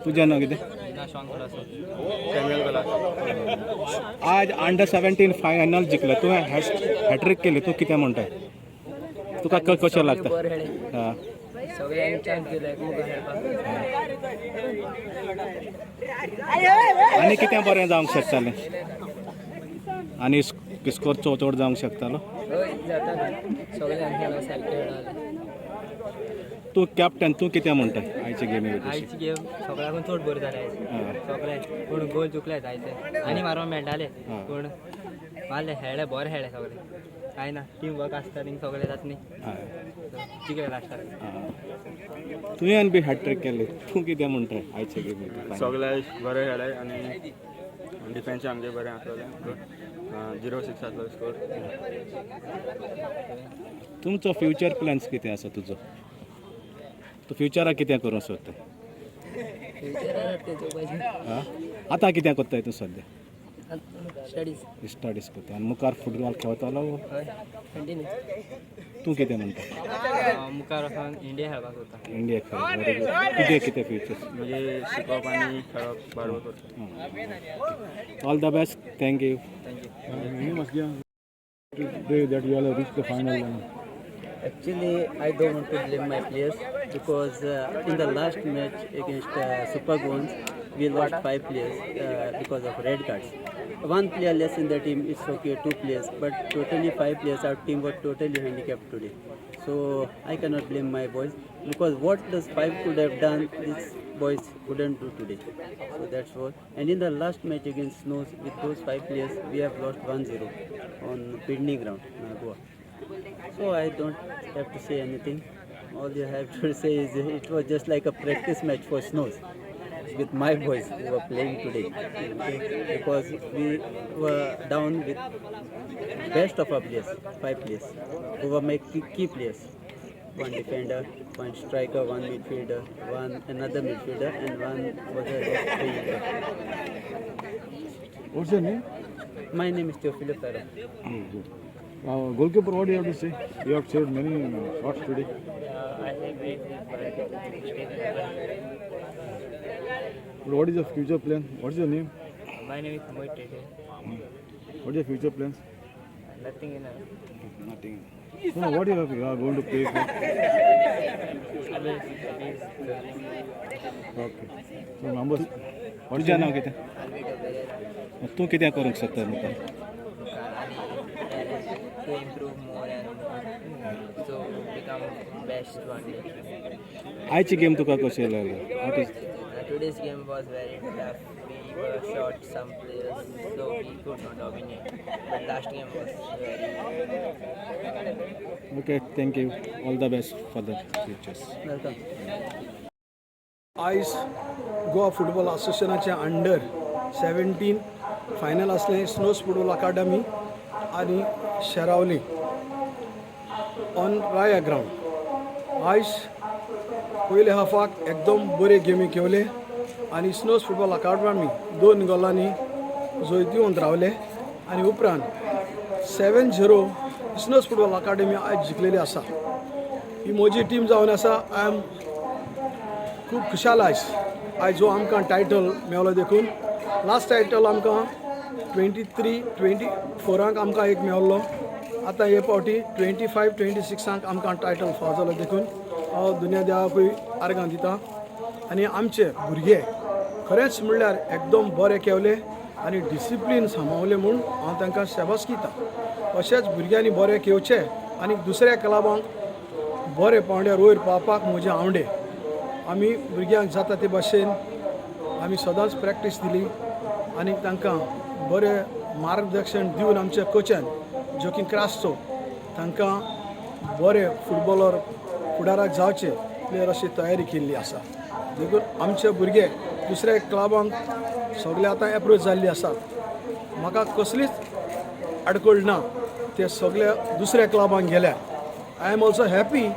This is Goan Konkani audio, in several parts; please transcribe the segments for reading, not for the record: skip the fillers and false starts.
तुजें नांव कितें? सॅम्युअल कला. आज अंडर 17 फायनल जिखले, तुवें हॅट्रीक केली, तूं कितें म्हणटाय? तुका कशें लागता? बरें खेळ्ळे. आं. सगळ्यांनी चान्स दिलो एकमेकांक खेळपाक. आनी कितें बरें जावंक शकतालें आनी स्कोर चड जावंक शकतालो? हय, जाता न्हू, सगळ्यांनी खेळा, सारकें खेळाले. तूं कॅप्टन, तूं कितें म्हणटाय आयचे गेमी विशीं? आयची गेम सगळ्याकून चड बरी जाली आयज सगळे, पूण गोल चुकले आयचे, आनी मारपाक मेळटाले, पूण मारले. खेळ्ळे, बरे खेळ्ळे सगळे. कांय ना, टीम वर्क आसता थिंग सगळे जाता न्ही. जिखले लास्टाक. तुवें बी हॅट्रीक केली, तूं कितें म्हणटाय आयचे गेमी? सगळे बरे खेळ्ळे आनी डिफेन्स आमचे बरें आसलेलें. 0-6 आसलो स्कोर. तुमचो फ्युचर प्लॅन्स कितें आसा तुजो? तूं फ्युचराक कितें करूंक सोदता? फ्युचराक तें चोवपाचें. आं, आतां कितें करताय तूं सद्या? स्टडीज. स्टडीज करता आनी मुखार फुटबॉल खेळतलो? हय, कंटिन्यू. तूं कितें म्हणटा? मुखार वचोन इंडिया खेळपाक सोदता. इंडिया खेळ, व्हेरी गूड. तुजें कितें फ्युचर? म्हणजे शिकप आनी खेळप बरोबर करता. All the best, thank you. Thank you. Today that you all have reached the final. Actually, I don't want to blame my players because in the last match against Super Goons, we lost five players because of red cards. One player less in the team is okay, two players, but totally five players, our team was totally handicapped today. So I cannot blame my boys because what those five could have done, these boys couldn't do today. So that's all. And in the last match against Snows, with those five players, we have lost 1-0 on Pidney ground, Goa. So I don't have to say anything. All you have to say is it was just like a practice match for Snows with my boys who were playing today. Okay? Because we were down with best of our players, five players, who were my key players. One defender, one striker, one midfielder, one another midfielder, and one was a left winger. What's your name? My name is Teofilo Ferro. Goalkeeper, what do you have to say? You have saved many shots today. But what is your future plan? What's your name? My name is Mohit Tete. What are your future plans? Nothing in Nothing. No, what you are going to play for? Okay. So numbers. What's तुजें your नांव name? कितें? तूं कितें करूंक सोदता मुखार? To improve more and so become best one day. आयची गेम तुका कशी लागली? What is Today's game was very tough. We were short some players, so we could not dominate. But last game was very Okay, thank you. All the best for the futures. Welcome. आयज गोवा फुटबॉल असोसिएशनाचे अंडर 17 फायनल आसलें, स्नोज फुटबॉल अकादमी आनी शेरावली ऑन राया ग्रावंड. आयज पयले हाफाक एकदम बरे गेमी खेळले आनी स्नोज फुटबॉल अकादमी दोन गोलांनी जैतिवंत रावले आनी उपरांत 7-0 स्नोज फुटबॉल अकादमी आयज जिखलेली आसा. ही म्हजी टीम जावन आसा. I am खूब खुशाल आयज, आयज जो आमकां टायटल मेवलो देखून. लास्ट टायटल आमकां 23 24आंक आमकां एक मेवल्लो. आतां हे फावटी 25 26आंक आमकां टायटल फावो जालो देखून हांव दुनिया देवाकूय आर्गां दिता. आनी आमचे भुरगे खरेंच म्हणल्यार एकदम बरे खेळले आनी डिसिप्लीन सांबाळले म्हूण हांव तांकां शाबासकी दिता. अशेंच भुरग्यांनी बरें खेळचें आनी दुसऱ्या क्लबांक बरे पांवड्यार वयर पावपाक म्हजे आवडे. आमी भुरग्यांक जाता ते भाशेन आमी सदांच प्रॅक्टीस दिली आनी तांकां बरें मार्गदर्शन दिवन आमच्या कोचान जोकीन क्रासचो तांकां बरे फुटबॉलर फुडाराक जावचे प्लेयर अशी तयारी केल्ली आसा. देखून आमचे भुरगे दुसऱ्या क्लबांक सगळे आतां एप्रोच जाल्ली आसात. म्हाका कसलीच आडखळ ना, ते सगळे दुसऱ्या क्लबांक गेल्यार I am also happy,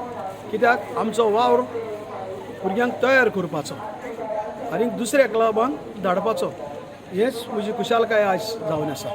कित्याक आमचो वावर भुरग्यांक तयार करपाचो आनी दुसऱ्या क्लबांक धाडपाचो, हेच म्हजी खुशालकाय आयज जावन आसा.